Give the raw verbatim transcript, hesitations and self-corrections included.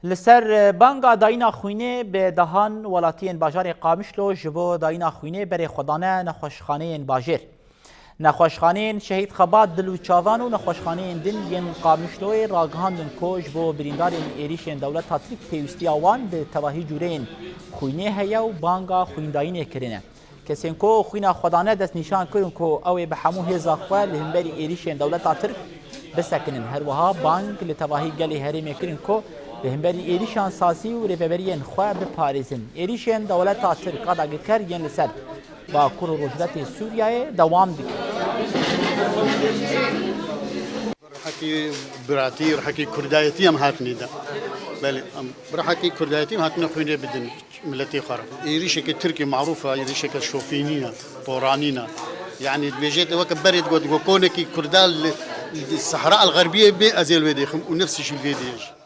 Li ser banga dayîna xwînê bi dehan welatiyên bajarê Qamişlo ji bo dayîna xwînê berê xwe dane nexweşxaneyên bajêr. Nexweşxaneyên Şehîd Xebat dil û çavan û nexweşxaneyên din yên Qamişloyê ragihandin ku ji bo birîndarên êrîşên dewleta Tirk pêwîstiya wan bi tevahî cûreyên xwînê heye û banga xwîndayînê kirine. Kesên ku xwîna xwe dane destnîşan kirin ku ew ê bi hemû hêza xwe li hemberî êrîşên dewleta Tirk bisekinin. Her wiha bang li tevahî gelê herêmê kirin ku li hemberî êrîşan sazî û rêveberiyên xwe biparêzin. Êrîşên dewleta Tirk a dagirker yên li ser Bakur û Rojhilatê Sûriyeyê dewam dikin. Rihekî biratî, rihekî kurdayetî em hatine de. Belê, em bi rihekî kurdayetî em hatine xwînê bidin miletê xwe re. Êrîşeke Tirkî marûf e, êrîşeke şopînî ne, poranî ne. Yanî dibêjê te weke berê digot, digot konekî kurda li, li Sehra El Xerbiyê bê, ez ê li wê dêxim û nefsî jî li vê dê ye jî.